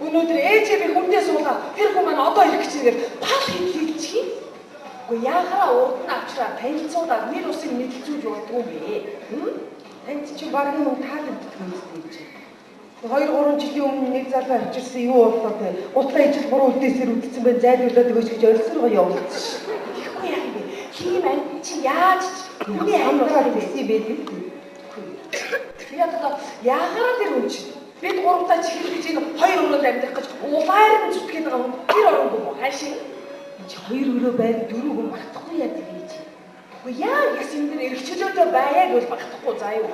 Өнөөдөр ээжээ би хүндээ суулаа. Тэр хүн маань одоо ирэх гэж нэгээр пал хэдлүүлчих юм. Үгүй яахаараа урд нь авчраа танилцуулаад нэр усыг мэдлцүүлж болдгоо юм бэ? Танд чинь багийн хүн таалагддаг юм зү чи. 2 3 жилийн өмнө нэг залуу авчирсан юу боллоо те. Гутлаа ижил буруу үлдээсээр үлдсэн байх зайлуулаад өгөөч гэж орилсоргоо явуулсан ш. Тэгэхгүй яах юм бэ? Тийм амь чи яаж ч хүний амь Амьдрал болох юм гэсэн юм бэ л. Би одоо яахаараа тэр хүн чинь бид гуравтаа чихэрлэж энэ хоёр өрөөнд амьдрах гэж улаар нь зүтгээд байгаа хүн тэр оронгүй мó хаашаа. Энд чи хоёр өрөө байр дөрөв хүн багтахгүй яа тэр чи. Үгүй яа яс энэ дэр эргчлөөдөө байя гэвэл багтахгүй заа юу.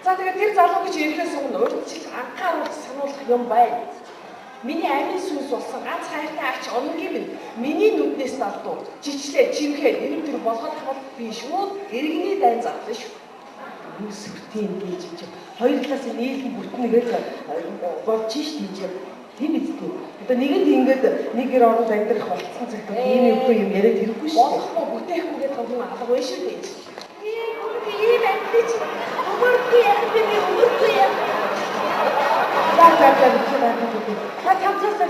За тэгээд тэр залуу гэж ирэхээс өмнө урьдчилж анхааруулж сануулах юм байна. Миний амийн сүнс болсон ганц хайртай ач онгийн минь миний нүднээс далдуу жичлээ жимхээ нэрм тэр болгоод авах би шууд иргэний дайн зарлаа шүү. Юу сүртэй юм бэ чи. Хоёр талаас нь нийлэн бүтнэ гэж болж шít чи. Тийм үстэй. Одоо нэгэнд ингээд нэг гэр оронд амьдрах болцсон цагт ийм юм юм яриад хэрэггүй шүү дээ. Болохгүй бүтээхгүй гэдэг хүн алга байна шүү дээ. Ийм амьд чи өмөргүй яах бэ би өмөргүй яах. За за за би гайхаад байна. Та чамцаас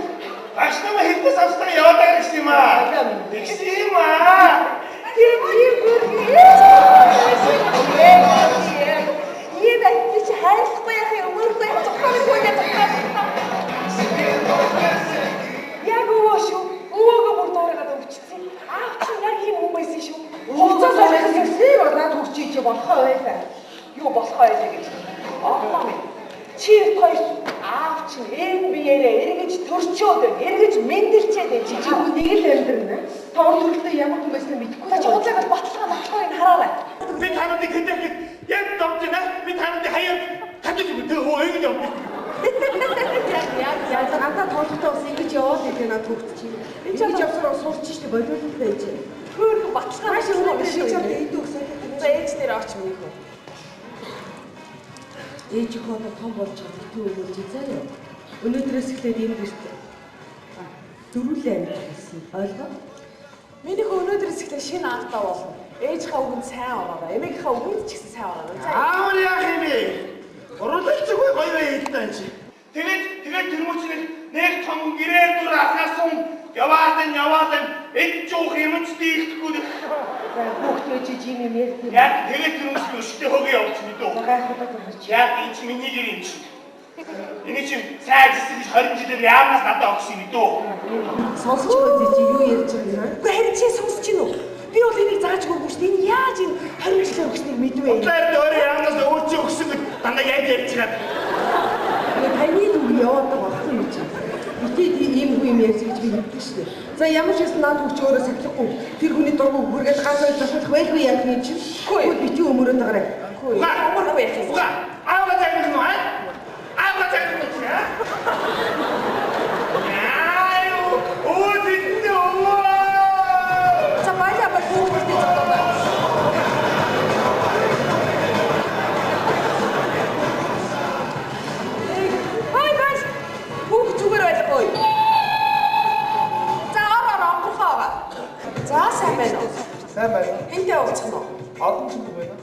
Багш намайг хэрдээ самстаа яваад байгаа гэсэн юм аа. Тэгсэн юм аа. Тийм ийм гүргий. Ийм амьд чи хайрлахгүй яах юм өмөргүй яах зогсоогүй гэж зогсоо. Яг өвөө шүү. Өвөөгөө бүр дуурайгаад өвчтсөн. Аав чи яг ийм хүн байсан шүү. Хугацаа солих гэсэн болоод хурчиж болохоо байлаа. Юу болохоо байлаа гэж. Одоо минь. Чи хоёр аав чинь энэ биеэрээ эргэж төрчөөд байна. Эргэж мэндэлчээд байна. Чи хүн нэг л амьдрна. Та урд төрөлтөө ямар хүн байснаа мэдэхгүй. Та чи худлаа бол баталгаа баталгааг нь хараарай. Би тануудыг хэдэх яг домж байна. Би тануудыг хаяад татаж өгдөө хөө ингэж явдаг. Яг яг Яг гантаа тоолохтой бас ингэж яваад идэв над хүүхд чи. Ингэж явсараа сурч штэ болиулалтай байж. Хөөрхөн баталгаа Маш баталгаа өнөөдөр биш чи үү? чамд эд өгсөн. За ээж дээр орч миний хөө. Ээж их одоо том болж байгаа битүү өгүүлж заяа. Өнөөдрөөс эхлээд энэ гэрт дөрвөлээ амьдрах гэсэн. Ойлгоо? Миний хөө өнөөдрөөс эхлээд шинэ аавтаа болно. Ээжийнхээ үгэнд сайн ороорой. Эмээгийнхээ үгэнд ч гэсэн сайн ороорой. За. Аав нь яах юм бэ? Уруулцгүй гоё гоё хэлтэй чи. Тэгээд тэгээд тэр мөчнийг нэг том гэрээр дүр ахаасан яваад нь яваад нь эд жуух юм ч дийлдэхгүй. За хүүхд ээж чи юм ярьд юм. Яг тэгээд тэр мөчнийг өштэй хөөгөө явуулчих мэдөө. Гайхаад байгаа чи. Яг энэ чи миний гэр юм чи. Энэ чи сайн ажилласан гэж 20 жилээр яамнаас надад өгсөн юм дөө. Сонсч байгаа чи юу ярьж байгаа юм? Үгүй харин чи сонсч гин үү? Би бол энийг зааж өгөөгүй шүү дээ. Энэ яаж энэ 20 жилээр өгснийг мэдвэ? Удлаар өөрөө яамнаас өөр чи өгсөн гэж дандаа яаж ярьж байгаа. Тэгээ таны л үг яваад байгаа байхгүй юу чи? Битээд ийм хүн юм ярьж гэж би мэддэг шүү дээ. За ямар ч байсан наад хүүхд чи өөрөө сахилахгүй. Тэр хүний дургу хүргээд ганц хоёр зохиолох байлгүй яах юм чи? Үгүй. Битүү өмөрөөд байгаарай. Үгүй. Өмөргүй яах юм? Уга. Аава загнах нь аа? Аава загнах нь аа? Яа юу? Өө тэндээ өвөө. За баяа ба хүүхдээ зогтоо. Хай бас. Хүүхд зүгээр байхгүй. За ор ор онгорхоо байгаа. За сайн байна уу? Сайн байна. Хэнтэй уулзах нь уу? Олон чимэг байна.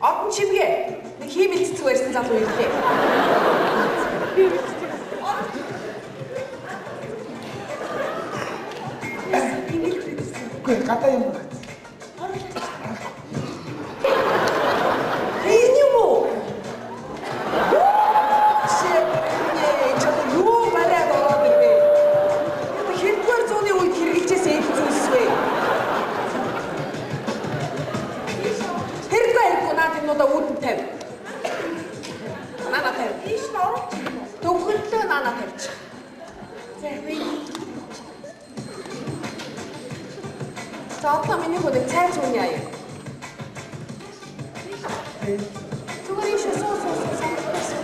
Одон чимгээ. Нэг хиймэл цэцэг барьсан залуу ирлээ. Үгүй гадаа юм байна. Энэ юм уу? Шээ. Энэ ч одоо юу бариад ороод ирвэ? Одоо хэддүгээр зууны үед хэрэгжилжсэн энэ зүйлс вэ? Хэрэггүй хэрэггүй наад юмнуудаа үүдэн тавь. Наана тавь. Тийш нь оруулж ирнэ. Төвхөрлөө наана тавьчих. За би За одоо миний хөө нэг цай цүүний аяа. Зүгээр ийш суу суу суу суу.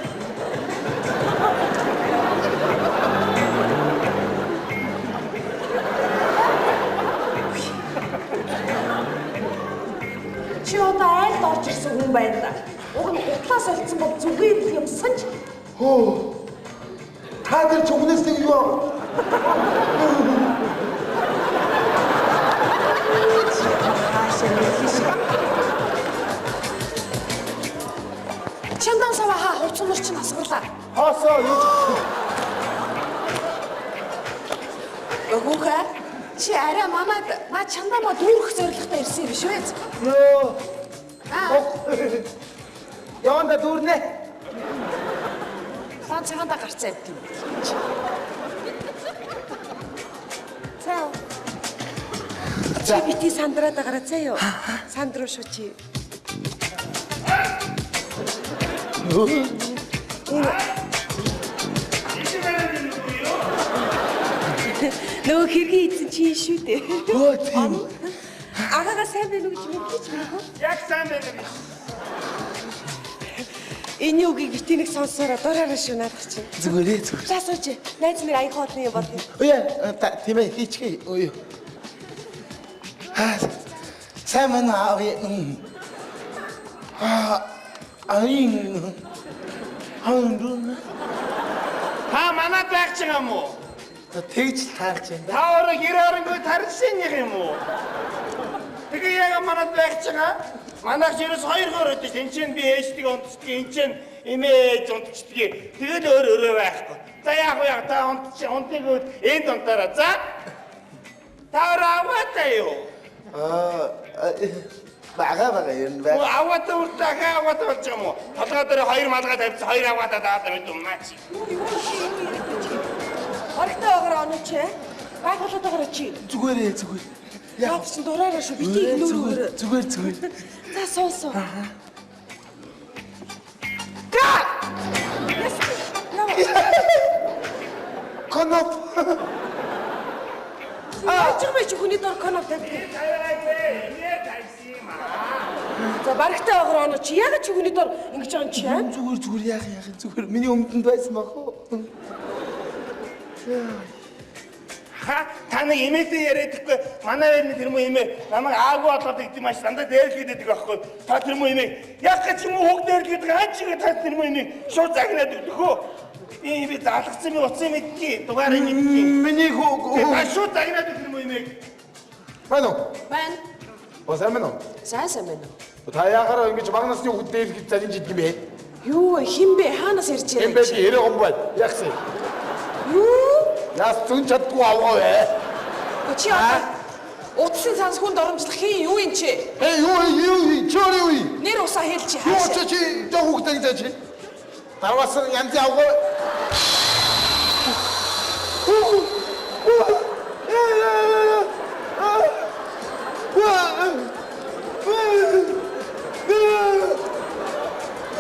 Чи одоо айлд орж ирсэн хүн байна да. Уг нь утлаа солилцсон бол зүгээр л юмсан ч Хөө. Та тэр чүгнээс нэг юу аа? хаашаа мэдлээ шүү. Чандан сава хаа хувцас нар чинь асгарлаа. Хоосоо юу ч. Чи арай манад наа чандаа ма дүүрэх зорилготой ирсэн юм биш үү? Йоо. Яванда дүүрнэ. Та цагаанда гарцаа явд юм. За. Чи бити сандраад агараа заа юу? Сандруу шүү чи. Нөгөө хэргийн эзэн чи шүү дээ. Өө тийм. Агаага сайн байна уу гэж мэдчихэж байна уу? Яг сайн байна гэж. Энэ үгийг бити нэг сонсороо дураараа шүү наадах чинь. Зүгээрээ зүгээр. За сууж. Найз нэр аяг хоолны юм бол. Уя та тийм ээ хийчихье. Ой. Аа. Сайн байна аа. Аа. Айн. Айн. Та манад байх ч юм уу? Тэгж таарч байна. Та өөрөө гэр оронгүй тарсан юм уу? Тэгээ яг манад байх ч байгаа. Манайх ерөөс хоёр гөр өдөө энэ чинь би ээждэг унтчдаг, энэ чинь эмээ ээж унтчдаг. Тэгэл өөр өрөө байхгүй. За яах вэ? Та унтч унтыг энд унтаараа. За. Та өөрөө аваатай юу? Аа бага бага юм байна. Аваатай үртэй ахаа аваатай болж байгаа юм уу? Толгой дээр хоёр малгай тавьсан, хоёр аваатай дааад байд юм наа чи. Орхтой байгаараа оноо чи. Байгуулаад байгаараа чи. Зүгээрээ зүгээр. Яг чинь дураараа шүү. Бити игнөр өгөөрэй. Зүгээр зүгээр. За суу суу. Га! Коноп. Яаж юм бэ чи хүний дор коноп тавьдаг. За баригтай байгаараа оноо чи. Яг чи хүний дор ингэж байгаа юм чи. Зүгээр зүгээр яах яах зүгээр. Миний өмдөнд байсан бах уу? Ха та нэг эмээтэй яриад ихгүй манай байрны тэр муу эмээ намайг аагүй болгоод игдэм маш дандаа дээрлгээд байдаг байхгүй та тэр муу эмээ яг гэж юм уу хөг дээрлгээд байгаа хаа чигээ та тэр муу эмээ шууд загнаад өгдөх үү ийм би залгацсан би утсан мэдки дугаарыг мэдки миний хөг та шууд загнаад өгөх тэр муу эмээ байна уу байна Оо сайн байна уу сайн сайн байна уу та яхаараа ингэж бага насны хүүхэд дээрлэж зарин жидг юм бэ юу хин бэ хаанаас ирж байна хин бэ би 90 гом байна ягсан юу Яас зүүн чаддгүй авгаа вэ? Чи одоо утсын цанс хүнд оромжлох хин юу юм чи? Эй юу юу чи юу юу? Нэр усаа хэл чи хаашаа? Юу чи чи жоо хүүхдээ гэж чи? Дарвасан янзын авгаа.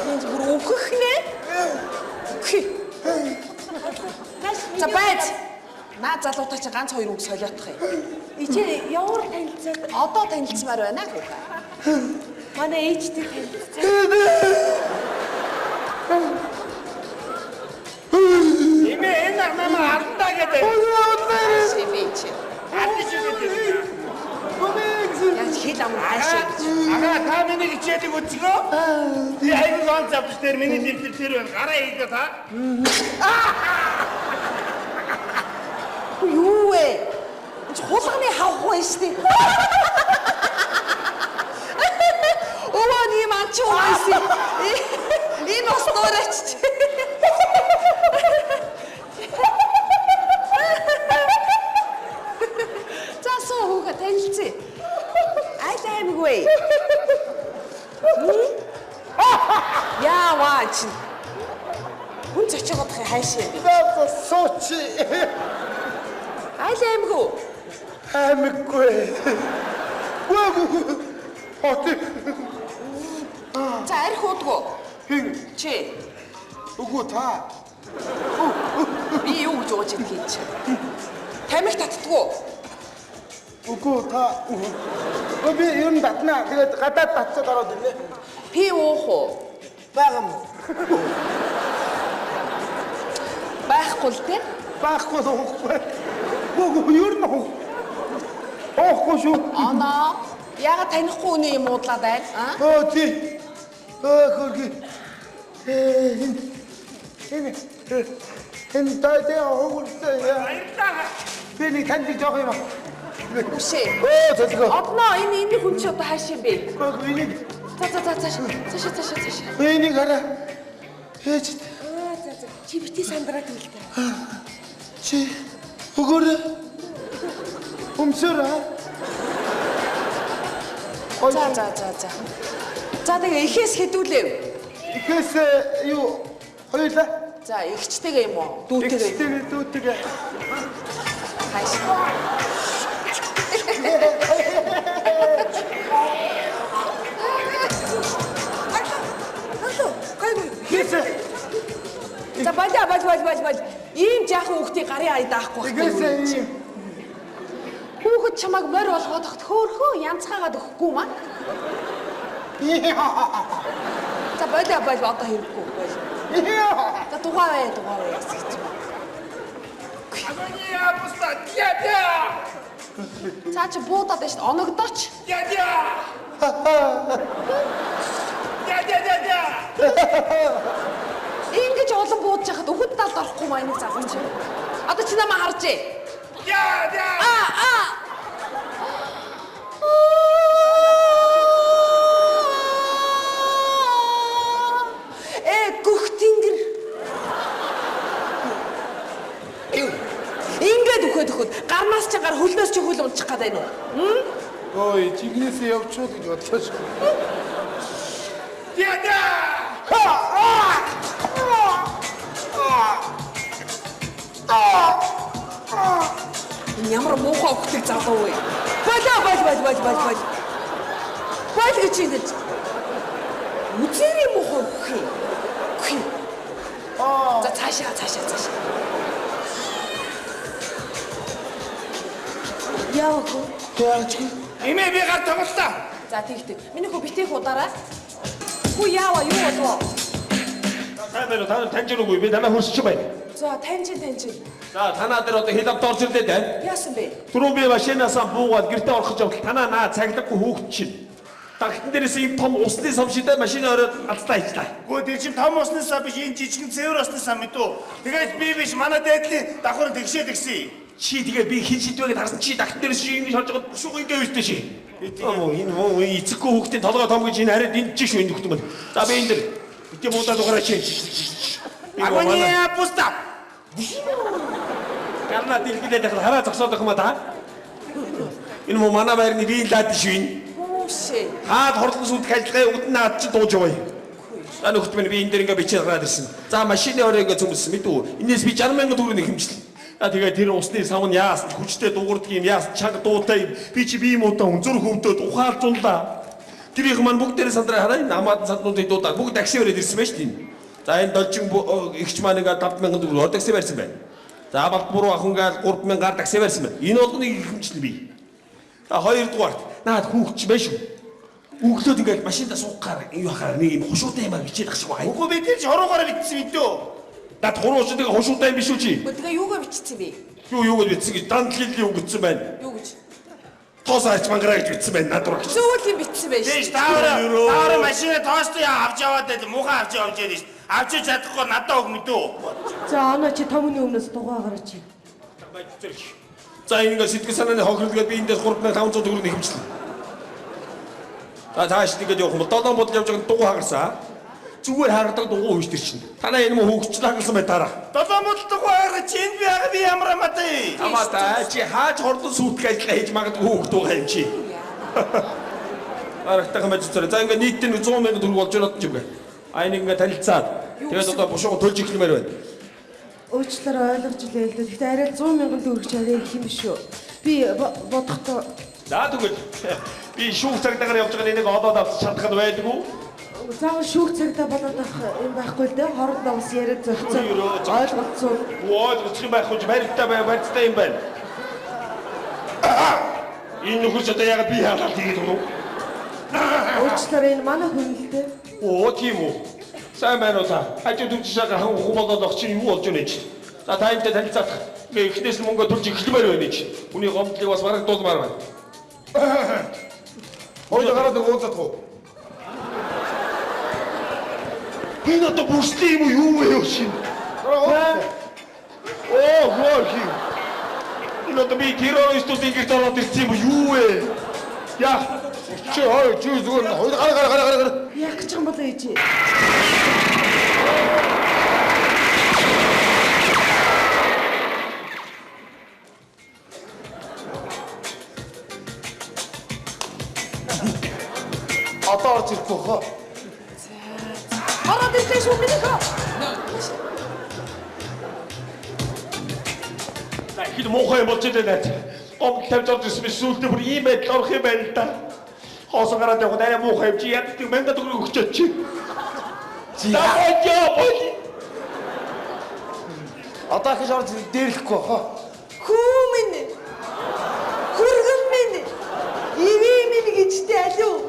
Энэ бүр өөхөх нэ? За байз. Наа залуутай чи ганц хоёр үг солиотох юм. Ичээ ямар танилцаад одоо танилцмаар байна хүүхэ. Манай ээжтэй танилцсан. Эмээ энэ намайг алдаа гэдэг. Би чи. Алдаж гэдэг. Яаж хэл ам хаашаа гэж. Ага та миний хичээлийг үзгөө. Би аягүй онц авч тэр миний дэвтэр тэр байна. Гараа хийлээ та. Юу вэ? Энд хулганы хавх байна шүү дээ. Өвөө ийм анч уу байсан. Энэ бас дуурайч. За суу хүүхэ танилцъя. Аль аймаг вэ? Яа ваа чи. Хүн зочоогоодох хайшаа юм. За сууч. Аль аймаг уу? Аймаггүй. Гүү. Хот. За арх уудгүй. Хин. Чи. Үгүй та. Би юу гэж ууж идэх чи? Тамхи татдаггүй. Үгүй та. Би ер нь татнаа. Тэгээд гадаад татцаад ороод ирнэ. Пи уух уу? Бага юм уу? Байхгүй л дээ. Байхгүй л уухгүй. Үгүй ер нь уухгүй шүү. Оноо. Яагаад танихгүй үний юм уудлаад байна? Аа? Өө тий. Өө хөргий. Энэ энэ таа уугуулсан яа. Баярлалаа. Би нэг танд жоох юм аа. Үшээ. Өө төлгөө. Одноо энэ хүн чи одоо хаашаа юм бэ? Үгүй энийг За за за цааш. Цаашаа цаашаа цаашаа. Энийг хараа. Ээж. Аа за за. Чи бити сандраад юм л та. Чи өгөөрэй. Өмсөр аа. За за за за. За тэгээ ихээс хэдүүлэв. Ихээс юу хоёулаа. За эгчтэйгээ юм уу? Дүүтэйгээ. Эгчтэйгээ дүүтэйгээ. Хайш. За баля бал бал бал бал. Ийм жаахан хүүхдийг гарын аяд аахгүй байх. Игээсээ ийм. Хүүхэд чамайг морь болгоод огт хөөхөө янзгаагаад өгөхгүй маа. За баля бал одоо хэрэггүй. За дугаа бай дугаа бай гэж. Агония буста дядя. Цаа чи буудаад байна шүү дээ. Оногдооч. Дядя. Дядя дядя. Ингэж олон буудаж яхад өхөд талд орохгүй маа энийг залуу чи. Одоо чи намайг харжээ. Дядя. Аа аа. Э гөх тэнгэр. Ингээд үхээд өгөхөд гарнаас чи гар хөлнөөс чи хөл унчих гээд байна уу? Ой, жигнэсээ явчихвал гэж бодлоо шүү. Дядя. Энэ ямар муухай өгдөг залуу вэ? Болоо бол бол бол бол бол. Бол гэж ингэж. Үзээрэй муухай өгөх юм. Үхэх юм. За цаашаа цаашаа цаашаа. Яа хөө? Яаж юм? Эмээ би гар тоглолоо. За тэгтээ. Миний хөө битгий удараа. Хүү яава юу болов? Сайн байна уу? Та нар таньж үгүй би танаа хөрсч байна. За таньж таньж. За танаа дээр одоо хил авд орж ирлээ дээ. Яасан бэ? Түрүүн би машинаасаа буугаад гэртээ орох гэж явтал танаа наа цаглаггүй хүүхэд чинь. Дагтан дээрээс ийм том усны сав шидэ машин ороод алдаа хийчлээ. Гөө тэр чинь том усны сав биш энэ жижигэн цэвэр усны сав мэдүү. Тэгээд би биш манай дээдлийн давхар тэгшээд гисэн. Чи тэгээ би хин шидвэ гэдээ харсан чи дагтан дээрээс чи ингэж харж байгаад бушууг ингэ үүсдэ ши. Оо энэ муу эцэггүй хүүхдийн толгой том гэж энэ хараад энэ чи шүү энэ хүүхд мань. За би энэ дэр битгий буудаад угаарай чи. Агония пуста. Гарнаа дэлгэлээд яхад хараа зогсоод байх юм а та. Энэ муу манай байрны би лаад шүү энэ. Хүүшээ. Хаад хорлон сүдэх ажиллагаа үдэн наад чи дууж яваа. За нөхд минь би энэ дээр ингээ бичээд гараад ирсэн. За машины орой ингээ цөмөлсөн мэдүү. Энээс би 60 мянган төгрөг хэмжлээ. За тэгээ тэр усны сав нь яасан хүчтэй дуугардаг юм яасан чанга дуутай юм. Би чи би юм удаа өнзөр хөвдөд ухаалжууллаа. Гэрийнх маань бүгдээрээ сандраа хараа энэ хамаатан санднуудыг дуудаад бүгд такси бариад ирсэн байж тийм. За энэ должин эгч маань ингээ 5000 төгрөг такси барьсан байна. За балт буруу ах ингээл 3000 гар такси барьсан байна. Энэ болгоныг хэмжлээ би. За хоёрдугаарт наад хүүхч байж шүү. Өглөөд ингээл машиндаа суух гар юу хахаар нэг юм хушуутай юмар бичээд ах шиг байна. Үгүй би тэр чи хуруугаараа бичсэн мэдүү. Наад хуруу шиг тэгээ хушуутай юм биш үү чи? Гэхдээ юугаа бичсэн бэ? Юу юу гэж бичсэн гэж дандлын юу гэсэн байна. Юу гэж? Тоос арч мангараа гэж бичсэн байна над руу. Зөвхөн юм бичсэн байж. Тийш таавар машина тоостой авч яваад байл муухай авч явж яаш. Авч чадахгүй надад өг мэдүү. За оноо чи томны өмнөөс дугаа гараач. За энэ ингээ сэтгэл санааны хохирлгээд би эндээс 3500 төгрөг хэмжлээ. За цааш ингээд явах юм бол долоон бодол явж байгаа дугуй хагарсан. Зүгээр хагардаг дугуй хүйж тэр чинь. Танаа энэ мөн хүүхчлээ хагарсан бай таараа. Долоон бодол дугуй хагарч энд би яга би ямар амаатай. Амаатай чи хааж хорлон сүйтгэх ажиллагаа хийж магадгүй хүүхд байгаа юм чи. Арагтайхан байж зүрэ. За ингээ нийтдээ 100 мянган төгрөг болж байна ч юм гээ. А энийг ингээ танилцаад тэгээд одоо бушууг төлж эхлэмээр байна. Уучлаарай ойлгож илээ л дээ. Гэхдээ арай 100 мянган төгрөг чи арай их юм биш үү? Би бодохдоо За тэгвэл би шүүх цагдаагаар явж байгаа энийг олоод авч чадах нь байлгүй. Заавал шүүх цагдаа болоод авах юм байхгүй л дээ. Хоорондоо бас яриад зохицоо ойлголцоо. Ойлголцох юм байхгүй чи баригдаа бай барьцтай юм байна. Энэ нөхөр ч одоо яагаад би хаалаа тэгээд өгнө? Уучлаарай энэ манай хүн л дээ. Оо тийм үү. Сайн байна уу та? Хажуу төвчшээ хан хүү болоод ох чинь юу болж байна чи? За та энтэй танилцаах. Би эхнээс нь мөнгө төлж эхлэмээр байна чи. Хүний гомдлыг бас барагдуулмаар байна. Хоёул гараад уулзах уу? Энэ одоо бүрслээ юм уу юу вэ юу шин? Оо хөө. Энэ одоо би террористуудын гэрт ороод ирсэн юм уу юу вэ? Яа. Чи хой чи зүгээр хоёр гар гар гар гар. Яах гэж юм болоо ээж? орж ирэхгүй хоо. Ороод ирлээ шүү минийхөө. За ихэд муухай юм болж илээ найз. Гомдол тавьж орж ирсэн би сүүлдээ бүр ийм байдал орох юм байна л да. Хоосон гараад явхад арай муухай юм чи яддаг 1000 төгрөг өгчөөч чи. За болж. Одоо их орж дээрлэхгүй хоо. Хүү минь. Хүргэн минь. Ивэ минь гэжтэй алив.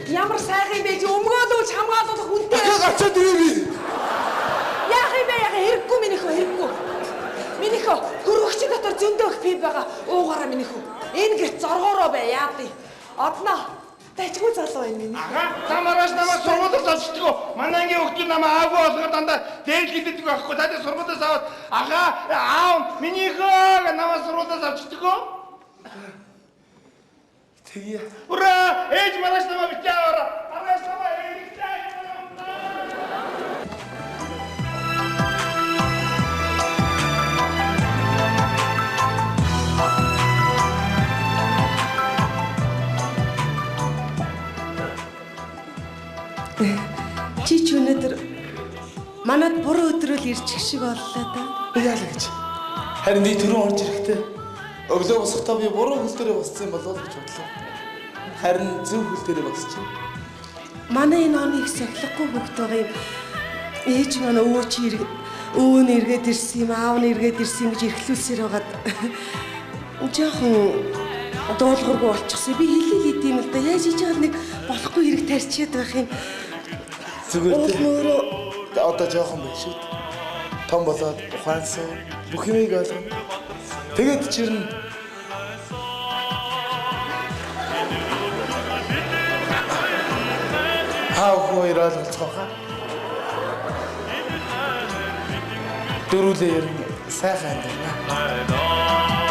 Ямар сайхан юм бэ чи өмгөөлүүлж хамгаалуулах үнтэй. Дахиад гарчаад ирээ би. Яах юм бэ яах хэрэггүй минийхөө хэрэггүй. Минийхөө хөргөгчийн дотор зөндөө их пив байгаа. Уугаараа минийхөө. Энэ гэрт зоргоороо бай яадыг. Одноо Дажгүй залуу байна миний. Аха, та маргааш намайг сургуулиас авчдаггүй. Манай ангийн хүүхдүүд намайг аагүй болгоод дандаа дээрлэгддэг байхгүй. Та тэр сургуулиас аваад аха, аав минийхөө гэж намайг сургуулиас авчдаггүй. Тэгье. Ура! Ээж маргааш намайг битгий аваарай. Маргааш намайг ээлэгтэй. Чи ч өнөөдөр манад буруу өдрөөл ирчих шиг боллоо да. Яалаа гэж. Харин нэг түрүү орж ирэхдээ өглөө босохдоо би буруу хөл дээрээ боссон болов уу гэж бодлоо. Харин зөв хөл дээрээ босчих. Манай энэ оны их сахилахгүй хөвгт байгаа юм. Ээж манай өвөө чи өвөө нь эргээд ирсэн юм, аав нь эргээд ирсэн юм гэж эрхлүүлсээр байгаад жоохон дуулуургүй болчихсон. Би хэлээ л идэм л да. Яаж хийж байгаа нэг болохгүй хэрэг тарчиад байх юм. Зүгээр Уул дээ. нь өөрөө Одоо жоохон байх шүү дээ. Том болоод ухаансан бүх юмыг ойлгоно. Тэгээд чирнэ. Хаа хоёр ойлголцох хаа. Дөрүлээ ер нь сайхан амьдраа.